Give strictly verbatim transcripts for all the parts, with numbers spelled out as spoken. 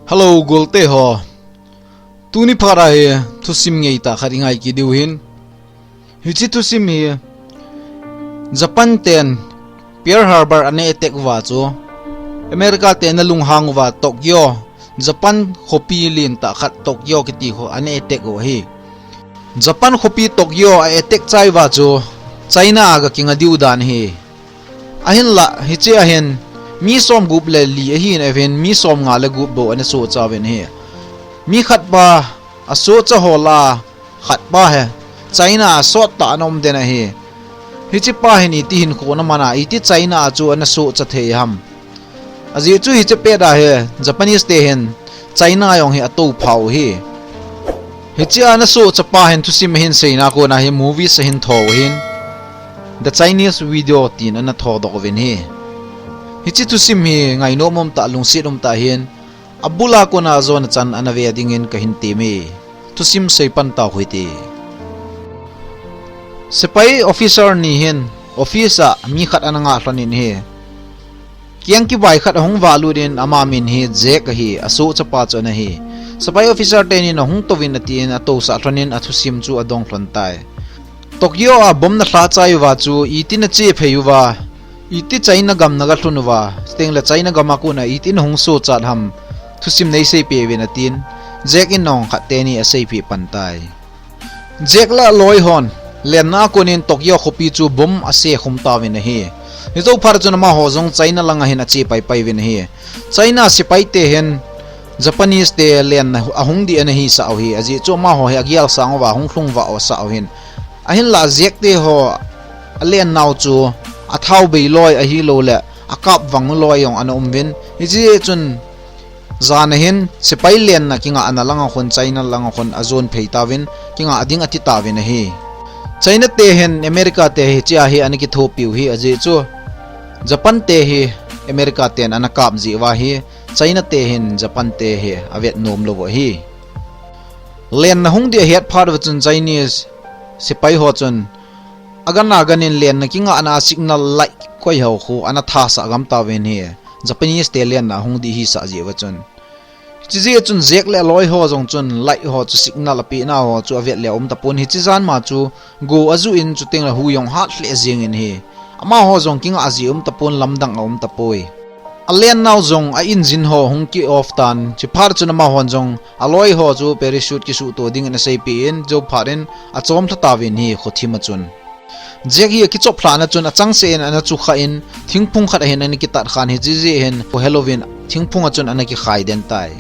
Hello, golte ho. Tuni phat a hi thusim ngeitah khat i ngai kit diu ahin. Hiche thusim hi Japan ten Pearl Harbor ana attack uva chu America ten ana lunghang uva Tokyo, Japan khopi lentah khat Tokyo kiti kho ana attack u ahi. Japan khopi Tokyo a attack chai uva chu China a ga kinga diu dan ahi. Ahinlah, hiche a hin mi somgup le li ahin, ahin mi somnga le gup bou ana sohcha uvin ahi. Mi khat pa asohcha ho lah a khat pa hi China a sottah ana um den ahi. Hiche pa hin iti hinkho ana man a, iti China a chu ana sohcha thei ham. Ajeh chu hiche pet a hi Japanese te hin China jong hi atoupha u ahi. Hiche a ana sohcha pa hin thusim ahin seina kona hi movies ahin tho u ahin, The Chinese Video tin ana thodoh uvin ahi. Hiche thusim hi ngainom umtah, lungset umtah ahin, abul a kona jona chan ana ve dingin kahin temme. Thusim seipan tau hite. Sepai officer ni hin office a mi khat ana ngah lhonin ahi. Keng kivai khat ahung vahlut in, ama min hi Jack ahi, asohcha pa chu ana hi. Sepai officer tenin ahung touvin atin, atousah lhonin athusim chu adong lhon tai. Tokyo a bomb ana lha chai uva chu iti ana che phei uva, iti China gam ana ga lhun uva, chuteng le China gam a kona iti ana hung sohchat ham, thusim nei seipeh uvin atin, Jack in nong khat teni aseipeh pan tai. Jack le aloi hon lenna a konin Tokyo khopi chu bomb ase khum tauvin ahi. Hiche phat chun amaho jong China lang a hin ache paipai uvin ahi. China sepai te hin Japanese te lenna ahung dih ana hisah u ahi. Ajeh chu amaho hi agel sang uva hung lhung vah u asah u ahin. Ahinlah Jack te ho alennau chu athao bei loi ahilou le akap vang loi jong ana um uvin. Hiche jeh chun jan a hin sepai lenna kingahna lang a khun, China lang a khun ajon phei tauvin, kingah ding ati tauvin ahi. China te hin America te hiche a hi ana kithopi u ahi, ajeh chu Japan te hi America ten ana kap jeh uva hi, China te hin Japan te hi avet nom lou u ahi. Lenna hung dih ahet phat uva chun Chinese sepai ho chun agan agan in lenna kingahna signal light koi ho khu ana thasah gam tauvin ahi. Japanese te lenna ahung dih hisah jeh uva chun. Hiche jeh chun Jack le aloi ho jong chun light ho chu, signal apehna ho chu avet le aum tapon, hiche jan ma chu go ajuh in, chuteng le hu jong hat lheh jeng in ahi. Amaho jong kingah jeh um tapon, lamdang aum tapoi. Alennau jong a engine ho hung ki off tan, hiche phat chun amahon jong aloi ho chu parachute kisuhto dingin aseipeh in, hiche phat in achom lha tauvin ahi khothim a chun. Jack hi akichop lhahna chun achangseh in ana chukha in, thingphung khat a hin ana kitat khan, hiche jeh hin kho helouvin thingphung a chun ana kikhai den tai.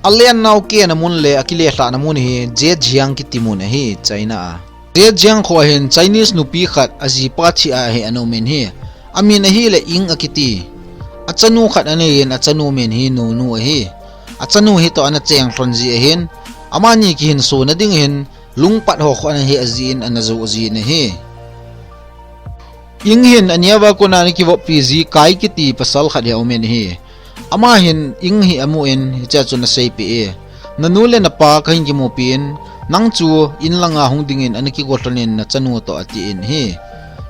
Alennau kehna mun le akile lhahna mun hi Zhejiang kiti mun ahi, China a. Zhejiang kho a hin Chinese nupi khat ajipa thi a hi ana um in ahi. Amin ahile Ing akiti. Achanu khat anei in, achanu min hi Nunu ahi. Achanu hi toh ana cheng lhon jeh ahin, amani kihinsona ding hin lungpat ho khu ana heh jin ana joh jin ahi. Ing hin aneo a kona ana kivoppi ji Kai kiti pasal khat hi aum in ahi. Ama hin Ing hi amu in, hiche a chun aseipeh e, nanu le napa kahin kimupi in, nang chu in langa hung dingin ana kigo lhon in nachanu toh, ati in ahi.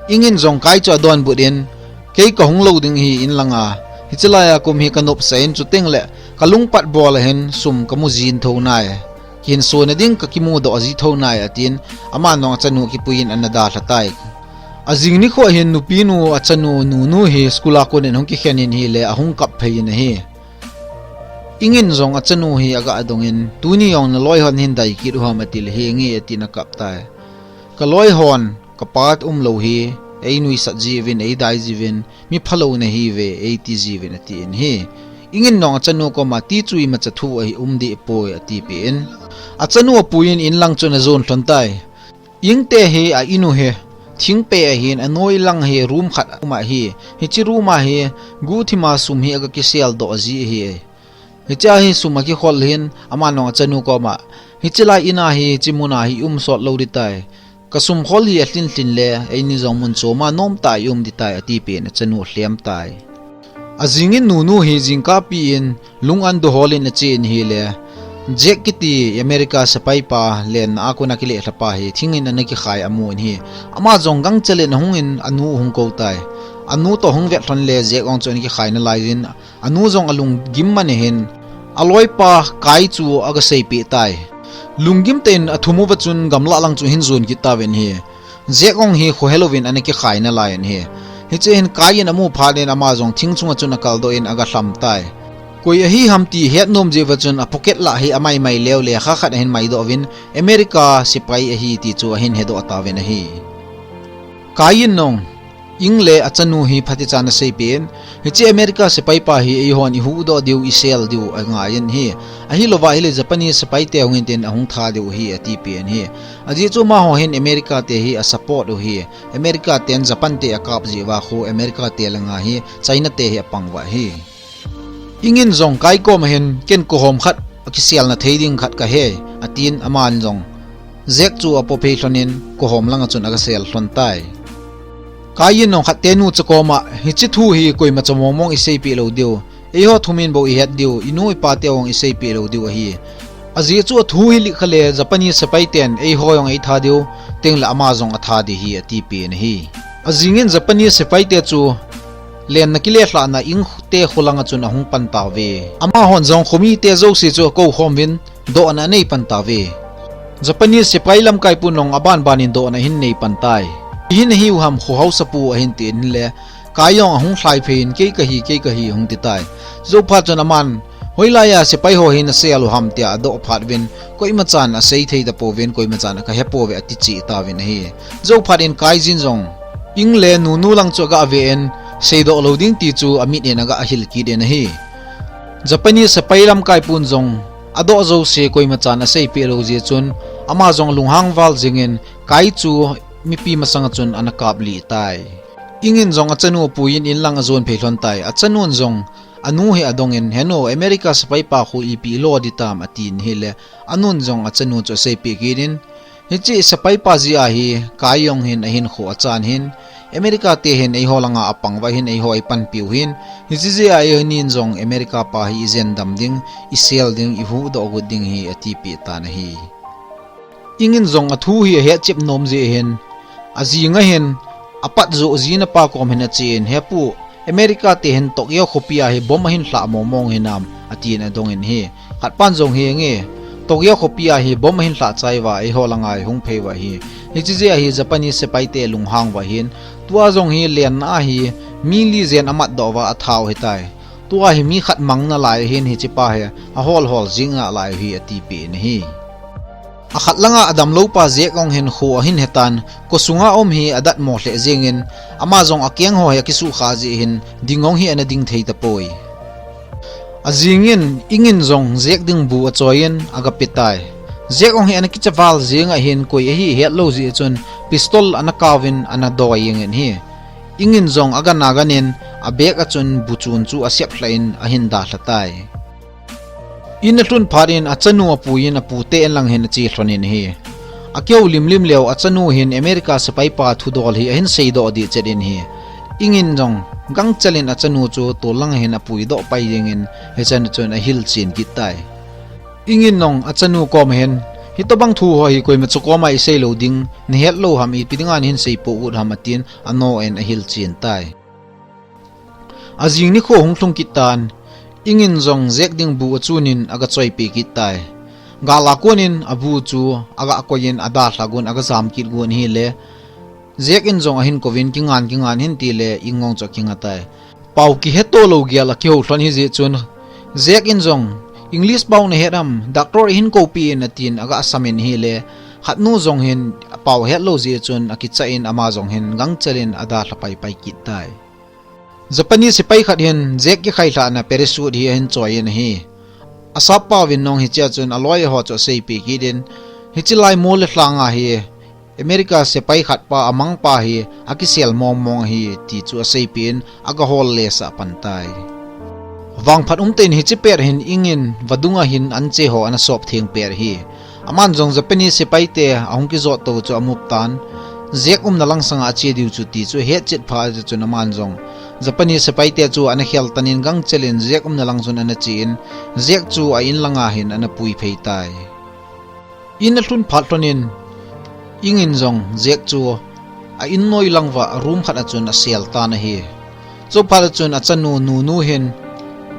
Ing in jong Kai chu adonbut in, kei kahung lou ding ahi in langa, hiche laiya kum hi kanopsah in, chuteng le kalungpat bol a hin sum kamu jin thou nai. Kihinsona ding kakimudoh ji thou nai, atin, aman jong achanu kipui in ana dalha tai. Ajing nikho hin nupinu achanu Nunu hi school a kon in hung kikhen in ahile ahung kap phei in ahi. Ing in jong achanu hi aga dong in, tuni jong naloi hon hin dai kit u ham, ati le, henge, atin akap tai. Kaloi hon, kapa umlou hi einuisat jiuvin, eidai jiuvin, mi phalou nahiuve, eiti jiuvin, ati in ahi. Ing in jong achanu koma, ti chu imacha thu ahi um deh poi, atipeh in. Achanu apui in in lang chun ajon lhon tai. Ing te hi a in u hi thingpeh ahin, anoi lang hi room khat a um ahi. Hiche room a hi guhthima sum hi aga kiseldoh ji ahi. Hiche a hi sum akikhol hin, aman jong achanu koma, hiche lai in a hi, hiche mun a hi um sot lou ding tai. Kasum khol hi alhin lhin le, eini jong mun chom a nomtah a i um ding tai, atipeh in achanu alhem tai. Ajing in Nunu hi jingkah pi in lung an dohol in ache in ahile, Jack kiti America sepai pa lenna a kon a kileh lha pa hi thing in ana kikhai amu in ahi. Ama jong gangchel in ahung in anu ahung kou tai. Anu toh hung vet lhon le Jack jong chu ana kikhai nalai jin, anu jong alunggim man ahin, Aloipa Kai chu aga seipeh tai. Lunggim tah in athum uva chun gamlah lang chu ahin jon kit tauvin ahi. Jack jong hi khohelouvin ana kikhai nalai in ahi. Hiche hin Kai in amu phat in ama jong thing chunga chun akaldoh in aga lham tai. Koi ahi ham ti hetnom jeh uva chun a pocket lah hi amaimai leu le kha khat ahin maidoh uvin America sepai ahi ti chu ahin hedoh tauvin ahi. Kai in jong Ing le achanu hi phatecha ana seipeh in, hiche America sepai pa hi eihon ihuhdoh diu, isel diu angaiyin ahi. Ahilouva ahile Japanese sepai te hung intin ahung tha diu ahi atipeh in ahi. Ajeh chu amaho hin America te hi asupport u ahi. America ten Japan te akap jeh uva khu America te langa hi China te hi apang uva ahi. Ing in jong Kai koma hin, ken kohom khat akiselna thei ding khat kahe, atin aman jong Jack chu apophei lhon in kohom langa chun aga sel lhon tai. Kai in jong khat tenu cha koma, hiche thu hi koimacha mongmong iseipeh lou diu, eiho thum in bou ihet diu, inu ipa te jong iseipeh lou diu ahi. Ajeh chu athu hi lik kha le Japanese sepai ten eiho jong eitha diu, tengle ama jong atha ding ahi atipeh in ahi. Ajing in Japanese sepai te chu lenna kilelhahna Ing te kho langa chun ahung pan tauve. Amahon jong khomi te jouse chu akou khom uvin dohna anei pan tauve. Japanese sepai lamkai pun jong abanban in dohna ahin nei pan tai. Ipi ahiu ham kho haosapu ahin tin ahile, Kai jong ahung lhai phei in kei kahi, kei kahi ahung ti tai. Jou phat chun aman, hoilai a sepai ho hi nasel u ham tia adoh phat uvin, koimachan asei thei tapouvin, koimachan aga hepouve ati cheh tauvin ahi. Jou phat in Kai jin jong, Ing le nunu lang chu aga ve in, seidoh lou ding ti chu amit in aga hil kit in ahi. Japanese sepai lamkai pun jong, adoh jouse koimachan aseipeh lou jeh chun, ama jong alunghang val jing in, Kai chu mipi masanga chun ana kaplih tai. Ing in jong achanu apuiyin in lang ajon phei lhon tai. Achanun jong anu hi adong in, henu America sepai pa khu ipi ilo ding tam atin ahile, anun jong achanu chu aseipeh kit in, hiche sepai pa jeh a hi Kai jong hin ahinkho achan hin, America te hin eiho langa apang uva hin eiho eipanpiu hin, hiche jeh a eini in jong America pa hi ijen dam ding, isel ding, ihuhdoh got ding ahi atipeh tan ahi. Ing in jong athu hi ahetchep nom jeh hin, ajing a hin, apat joh jin apa kom hin achen, hepu, America te hin Tokyo khopi a hi bomb ahin lhah mongmong hinam, atin adong in ahi. Khat pan jong hi nge, Tokyo khopi a hi bomb ahin lhah chai uva, eiho langa ahung phei uva ahi. Hiche jeh a hi Japanese sepai te lunghang uva ahin, tua jong hi lenna a hi mi li jen amatdoh uva athau ahitai. Tua hi mi khat mang nalai ahin hiche pa hi ahol hol jing nalai ahi atipeh in ahi. Akhat langa adam lou pa Jack jong hin kho ahin hetan, kho sunga um hi adatmo lheh jeng in, ama jong akeng ho hi akisuhkhah jeh hin, ding jong hi ana ding thei tapoi. Ajing in, Ing in jong Jack ding bu achoi in aga pe tai. Jack jong hi ana kicha val jeng ahin koi ahi hetlou jeh chun, pistol ana kau in ana doi jeng in ahi. Ing in jong aga nagan in, abag a chun bu chun chu asep lhah in ahin dalha tai. In alhun phat in achanu apuiyin apute in lang hin ache lhon in ahi. Akihoulim lim leu achanu hin America sepai pa thudol hi ahin seidoh ding chet in ahi. Ing in jong gangchel in achanu chu tol lang hin apuidoh pai jeng in hichan chun ahilchen kit tai. Ing in jong achanu koma hin, hitobang thu ho hi koimacha koma isei lou ding, nahet lou ham ipi dinga nahin seipoh got ham atin, ano in ahilchen tai. Ajing nikho hung lhung kit tan, Ing in jong Jack ding bu achun in aga choipeh kit tai. Gal a kon in abu chu aga koi in adalha gon aga jam kit gon ahile, Jack in jong ahin kouvin kingan kingan hin tile Ing jong chu akinga tai. Pao kiheto lou gel akihou lhon ahi jeh chun, Jack in jong, English pao nahet am, doctor ihin koupeh in atin aga sam in ahile, khatnu jong hin pao hetlou jeh chun akicha in ama jong hin gangchel in adalha paipai kit tai. Japanese sepai khat hin Jack kikhailhahna parachute hi ahin choi in ahi. Asap paovin jong hichea chun aloi ho chu aseipeh kit in, hiche lai mol le lhang a hi America sepai khat pa amang pa hi akisel mongmong ahi ti chu aseipeh in aga hol lesah pan tai. Vangphat umtah in hiche pet hin Ing in vadung a hin anche ho ana sop theng pet ahi. Aman jong Japanese sepai te ahung kijot tou chu amup tan, Jack umna lang sanga ache diu chu ti chu ahetchet phat chun aman jong Japanese sepai te chu ana khel tan in gangchel in Jack umna lang chun ana che in, Jack chu a in langa hin ana pui phei tai. In alhun phat lhon in, Ing in jong Jack chu a in noi lang uva room khat a chun asel tan ahi. Chuphat a chun achanu Nunu hin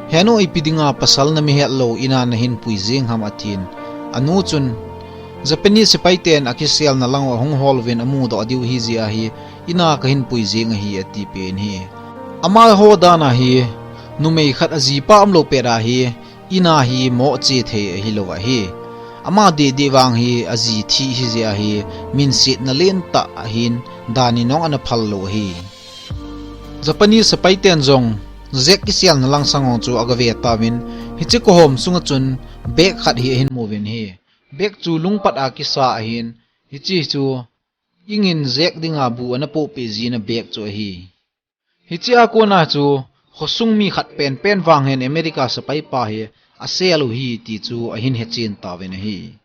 Henu, ipi dinga pasal na mihet lou ina nahin pui jing ham, atin. Anu chun, Japanese sepai ten akiselna lang u ahung hol uvin amudoh diu ahi jeh ahi, ina kahin pui jing ahi, atipeh in ahi. Amaho dan ahi, numei khat ajipa umlou pet ahi, ina hi moh che thei ahilou ahi. Ama didi vang hi aji thi ahi jeh ahi, minsetna lentah ahin, dan in jong ana phal lou ahi. Japanese sepai ten jong Jack kiselna lang sang u chu agave tauvin, hiche kohom sunga chun bag khat hi ahin mu uvin ahi. Bag chu lungpat a kisa ahin, hiche chu Ing in Jack dinga bu ana pohpeh jina bag chu ahi. Hiche a kona chu khosung mi khat penpen vang hin America sepai pa hi asel u ahi ti chu ahin hechen tauvin ahi.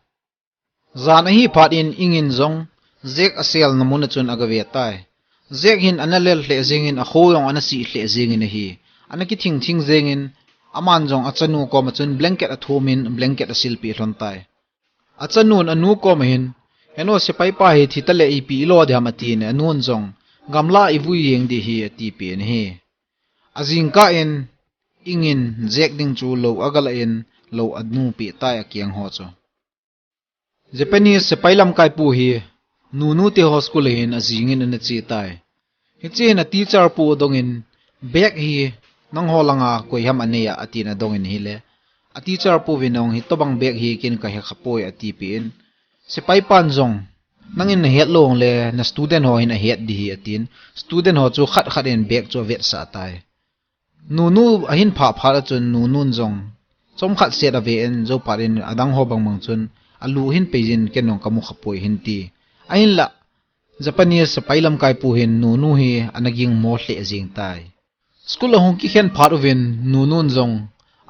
Jan ahi phat in Ing in jong Jack aselna mun a chun agave tai. Jack hin ana lel lheh jeng in, akho jong ana sih lheh jeng in ahi. Ana kithing thing jeng in, aman jong achanu koma chun blanket athum in blanket asilpeh lhon tai. Achanun anu koma hin, Henu, sepai pa hi thi tale ipi ilo diham, atin, anun jong, Gamla ivui jeng ding ahi, atipeh in ahi. Ajingkah in Ing in Jack ding chu lou agalah in lou anu peh tai akeng ho chu. Japanese sepai lamkai pu hi Nunu te ho school a hin ajing in ana che tai. Hiche hin a teacher pu adong in, Bag hi nangho langa koi ham anei a, atin adong in ahile, a teacher pu vin jong, Hitobang bag hi ken kahe khapoi, atipeh in, sepai pan jong, Nangin nahet lou le na student ho hin ahet ding ahi, atin, student ho chu khat khat in bag chu avetsah tai. Nunu ahin phah phat a chun Nunun jong chomkhat set ave in, jou phat in adang ho bangbang chun alu hin pei jin, Ken jong kamu khapoi, ahin ti. Ahinlah Japanese sepai lamkai pu hin Nunu hi ana gingmo lheh jeng tai. School ahung kikhen phat uvin Nunun jong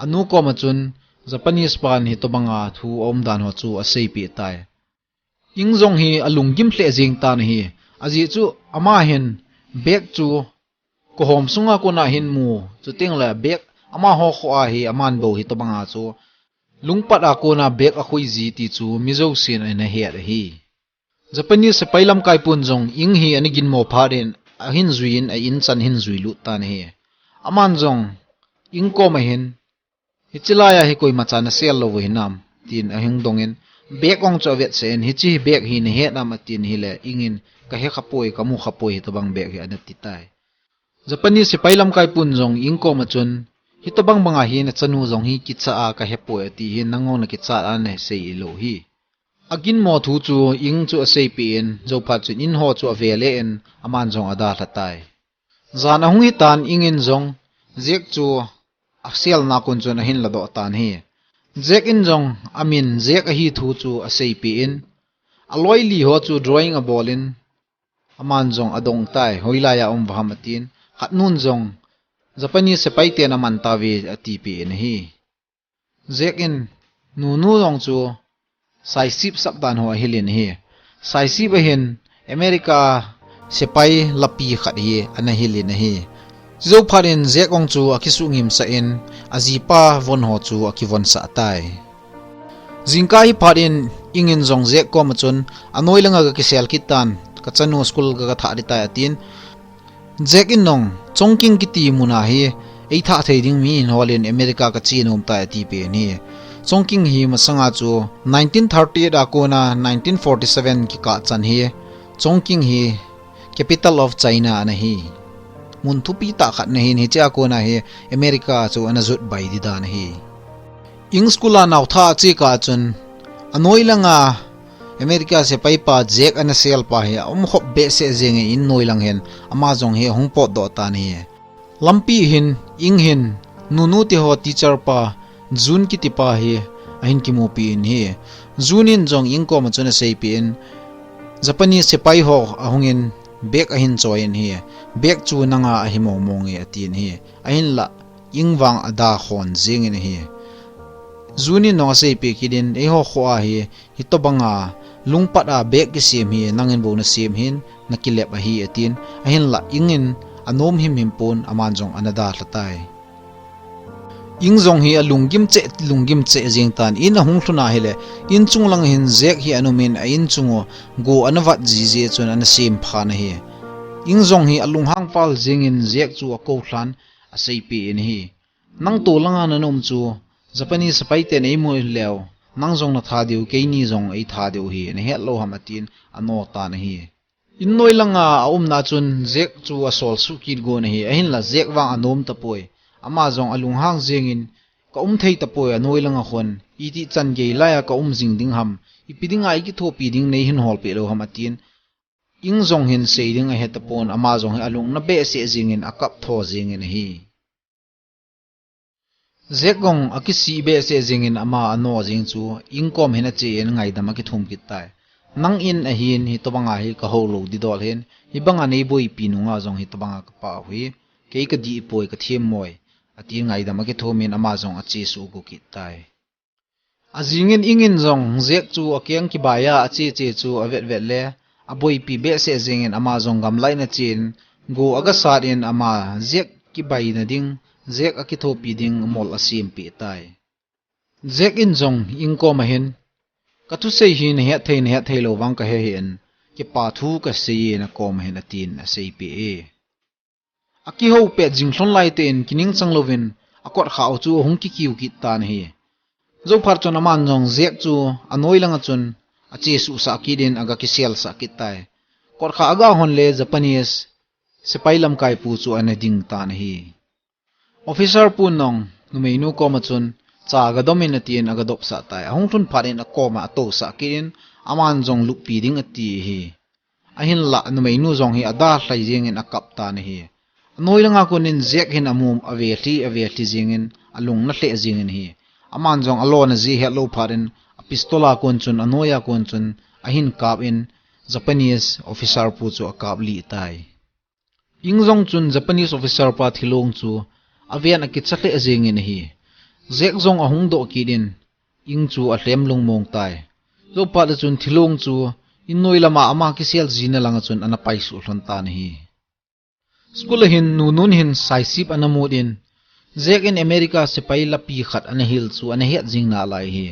anu koma chun Japanese pan hitobanga thu aum dan ho chu aseipeh tai. Ing jong hi alunggim lheh jeng tan ahi. Ajeh chu ama hin bag chu kohom sunga kona hin mu, chuteng le bag amaho kho a hi aman bou hitobanga chu lungpat a kona bag akhui ji ti chu mi jousen ana het ahi. Japanese sepai lamkai pun jong Ing hi ana ginmo phat in ahin jui in a in chan hin jui lut tan ahi. Aman jong Ing koma hin, Hiche laiya hi koima chan nasel lou u hinam, tin ahung dong in, bag ong chu avetsah in, Hiche hi bag hi nahet nam, atin ahile, Ing in, Kahe khapoi, kamu khapoi hitobang bag hi, ana ti tai. Japanese sepai lamkai pun jong Ing koma chun, Hitobang banga hi nachanu jong hi kicha a kahepoi, ati hi, nang jong nakichat a nasei ilou hi. Aginmo thu chu Ing chu aseipeh in, jou phat chun in ho chu avele in, aman jong adalha tai. Jan ahung hitan Ing in jong Jack chu aselna kon chun ahin ladoh tan ahi. Jack in jong amin Jack ahi thu chu aseipeh in, aloi li ho chu drawing abol in, aman jong adong tai, Hoilaiya um vaham, atin, khatnun jong Japanese sepai ten aman tauve, atipeh in ahi. Jack in Nunu jong chu saisip sap dan ho ahil in ahi. Saisip a hin America sepai lapi khat hi ana hil in ahi. Jou phat in Jack jong chu akisuh ngimsah in ajipa von ho chu akivonsah tai. Jingkah hi phat in Ing in jong Jack koma chun, Anoi langa kakisel kit tan, kachanu school kagathah ding tai, atin, Jack in jong, Chongqing kiti muna hi eithah thei ding mi hin hol in America kache nom tai, atipeh in ahi. Chongqing hi masanga chu nineteen thirty-eight a kona nineteen forty-seven kikah chan hi Chongqing hi capital of China ana hi. Mun thupi tah khat ana hin, hiche a kona hi America chu ana jot bai ding dan ahi. Ing school a naothah ache kah chun, anoi langa America sepai pa Jack ana sel pa hi aum khop behseh jeng in, in noi lang hin ama jong hi ahung potdoh tan ahi. Lampi hin Ing hin Nunu te ho teacher pa Jun kiti pa hi ahin kimupi in ahi. Jun in jong Ing koma chun aseipeh in, Japanese sepai ho ahung in bag ahin choi in ahi. Bag chu nanga ahi mong mong e, atin ahi. Ahinlah Ing vang ada khon jeng in ahi. Jun in jong aseipeh kit in, Eiho kho a hi hitobanga lungpat a bag kisem hi nangin bou nasem hin, nakilep ahi, atin, ahinlah Ing in anom himhim pon aman jong ana dalha tai. Ing jong hi alunggim cheh, lunggim cheh jeng tan, in ahung lhun ahile, in chung lang hin Jack hi ana um in, a in chung u go ana vat jiji chun ana sem phan ahi. Ing jong hi alunghang val jeng in Jack chu akou lhan aseipeh in ahi. Nang tolanga nanom chu Japanese sepai ten eimu leu, nang jong natha diu, keini jong eitha diu hi, nahet lou ham, atin ano tan ahi. In noi langa aumna chun Jack chu asol suh kit gon ahi, ahinla Jack vang anom tapoi. Ama jong alunghang jengin, ka um thei tapoi anoi langa khun, iti chan gei laiya ka um jing ding ham, ipi dinga ikithopi ding neihin holpeh lou ham, atin. Ing jong hin sei ding ahe tapon, ama jong hi alungna behseh jengin akap tho jengin ahi. Jack jong akisih behseh jengin ama ano jeng chu Ing kom hin achen ngaidam akithum kit tai. Nang in ahin hitobanga hi kahou lou didol hin, hibanga neiboipi nunga jong hitobanga kapah u hi, kei kadih poi, kathem moi, atin ngaidam akithumin ama jong achesuh go kit tai. Ajingin Ing in jong Jack chu akeng kibaiya acheche chu avetvet le, aboipi behseh jengin ama jong gamlai in achen, go agasat in ama Jack kibaina ding, Jack akithopi ding mol asempeh tai. Jack in jong Ing koma hin, kathusei hi nahet thei nahet thei lou vang kahe hih in, kipa thu kasei e nakom hin, atin aseipeh e. Akihou pet jing lhon laitah in kining chang louvin akotkhah u chu ahung kikiu kit tan ahi. Jou phat chun aman jong Jack chu anoi langa chun achesuhsah kit in aga kiselsah kit tai. Kotkhah aga hon le Japanese sepai lamkaipu chu ana ding tan ahi. Officer pu in jong numeinu koma chun cha gadom in atin agadopsah tai. Ahung lhun phat in akoma atousah kit in aman jong luppi ding ati ahi. Ahinlah numeinu jong hi adalhai jengin akap tan ahi. Anoi langa konin Jack hin amu avelhi avelhi jengin alungna lheh jengin ahi. Aman jong alona ji hetlou phat in apistol a kon chun anoiya kon chun ahin kap in Japanese officer pu chu akap lih tai. Ing jong chun Japanese officer pa thilong chu aven akicha lheh jengin ahi. Jack jong ahung doh kit in Ing chu alhem lungmong tai. Jou phat le chun thilong chu in noi lama ama kisel jina langa chun ana paisuh lhon tan ahi. School a hin Nunun hin saisip ana mut in, Jack in America sepai lapi khat ana hil chu ana het jing nalai ahi.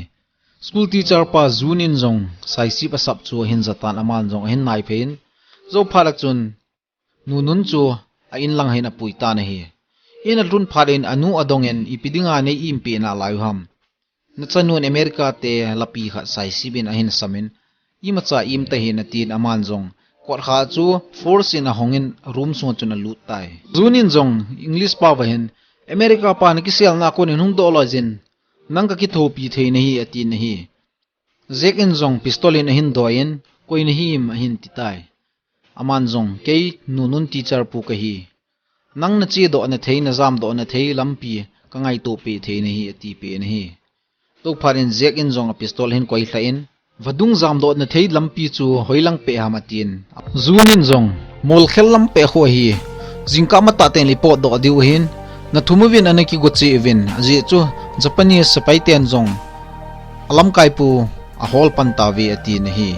School teacher pa Jun in jong saisip asap chu ahin jatan aman jong ahin naiphei in, jou phat le chun Nunun chu a in langa hin apui tan ahi. In alhun phat in anu adongin ipi dinga nei impeh nalai u ham. Nachanun America te lapi khat saisip in ahin samin, imacha im tahih in atin aman jong kotkhah chu force in ahongin room sunga chun alut tai. Jun in jong English pao va hin, America pa nakiselna konin hung doh loi jin, nang kakithopi thei nahi atin ahi. Jack in jong pistol in ahin doi in, koi nahim ahin ti tai. Aman jong, kei Nunun teacher pu kahi. Nang nachedoh nathei, najamdoh nathei lampi kangaito peh thei nahi, atipeh in ahi. Touphat in Jack in jong apistol ahin koilha in, vadung jamdoh nathei lampi chu hoilang peh ham atin. Jun in jong, molkhel lam peh khu ahi. Jingkah matah teng le ipotdoh diu ahin, nathum uvin ana kigo cheh uvin, ajeh chu Japanese sepai ten jong alamkaipu ahol pan tauve atin ahi.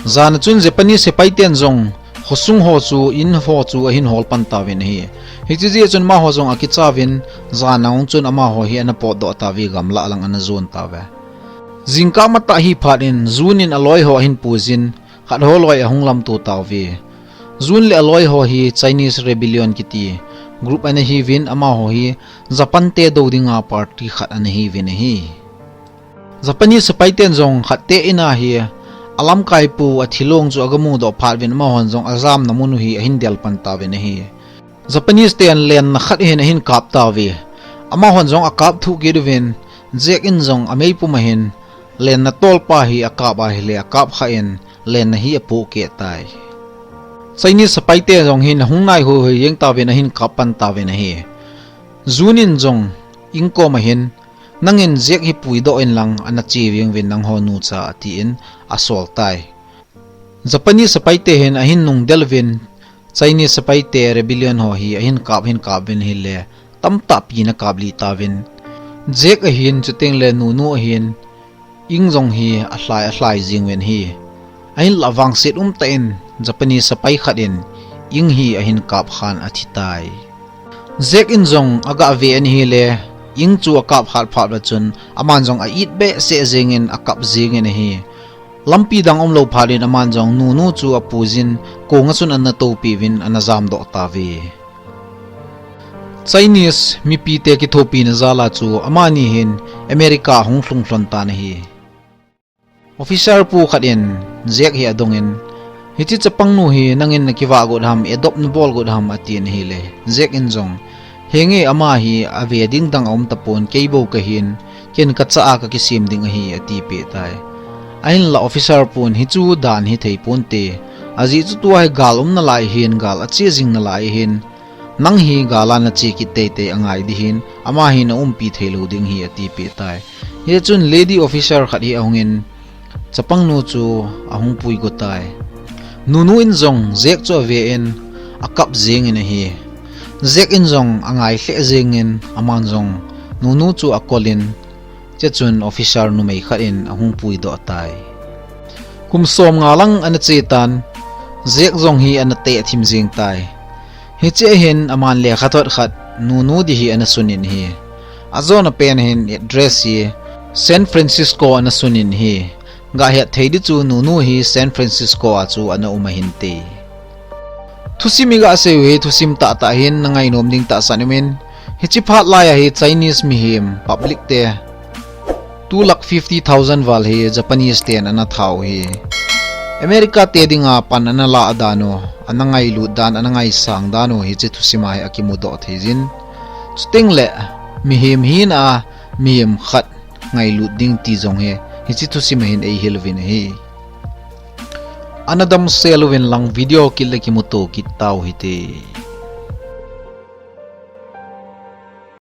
Jan a chun Japanese sepai ten jong khosung ho chu, in ho chu ahin hol pan tauvin ahi. Hiche jeh chun amaho jong akicha uvin, jan a hung chun amaho hi ana potdoh tauve, gamlah lang ana jon tauve. Jingkah matah hi phat in Jun in aloi ho ahin puijin, khat ho loi ahung lamto tauve. Jun le aloi ho hi Chinese Rebellion kiti group ana hiuvin, amaho hi Japan te dou dinga party khat ana hiuvin ahi. Japanese sepai ten jong khatte in a hi alamkaipu athilong chu agamudoh phat uvin, amahon jong ajamna mun u hi ahin del pan tauvin ahi. Japanese ten lenna khat hin ahin kap tauve. Amahon jong akap thuh kit uvin, Jack in jong ameipum a hin lenna tolpa hi akap ahile, akap kha in lenna hi apohkeh tai. Chinese sepai te jong hin ahung naihoihoi jeng tauvin ahin kap pan tauvin ahi. Jun in jong Ing kom a hin, nangin Jack hi puidoh in lang ana che veng uvin nangho nucha, atin asol tai. Japanese sepai te hin ahin nungdel uvin, Chinese sepai te rebellion ho hi ahin kap, ahin kap uvin ahile, tamtah pi ana kap lih tauvin. Jack ahin, chuteng le Nunu ahin, Ing jong hi alhai, alhai jing uvin ahi. Ahinlah vangset umtah in Japanese sepai khat in Ing hi ahin kap khan athi tai. Jack in jong aga ve in ahile, Ing chu akap hat phat uva chun, aman jong a-it behseh jengin akap jengin ahi. Lampi dang umlou phat in aman jong Nunu chu apuijin, kong a chun ana toupeh uvin ana jamdoh tauve. Chinese mipite kithopina jal a chu amani hin America hung lhung lhon tan ahi. Officer pu khat in Jack hi adongin, "Hiche chapangnu hi nangin nakivah got ham, adopt nabol got ham?" atin ahile, Jack in jong, "Henge, ama hi ave ding dang aum tapon, kei bou kahin, ken kacha a kakisem ding ahi," atipeh tai. Ahinla officer pun, "Hichu dan hithei ponte. Ajeh chu tua hi gal um nalai hin, gal ache jing nalai hin, nang hi gal a nache kit teitei angai ding hin, ama hi naumpi theilou ding ahi," atipeh tai. Hichun lady officer khat hi ahungin, chapangnu chu ahung puigo tai. Nunu in jong Jack chu aven, akap jengin ahi. Jack in jong angai lheh jengin, aman jong nunu chu akolin, chuchun officer numei khat in ahung puidoh tai. Kum somnga lang ana che tan, Jack jong hi ana teh thim jeng tai. Hiche hin aman lekhathot khat nunu ding hi ana sunin ahi. Ajona pen hin address hi San Francisco ana sunin ahi. Gahet thei ding chu nunu hi San Francisco a chu ana um ahinte. Thusim igasei u hi thusim tahtah hin nangainom ding tahsan umin, hiche phat lai a hi Chinese mihem public te two lakh fifty thousand val hi Japanese ten ana thau hi. America te dinga pan ana lah dan u, ana ngailut dan, ana ngaisang dan u hiche thusim a hi akimudoh theijin. Chutengle mihem hina a mihem khat ngailut ding ti jong hi hiche thusim a hin eihil uvin ahi. Ana damsel uvin lang, video kit le kimuto kit tau hite.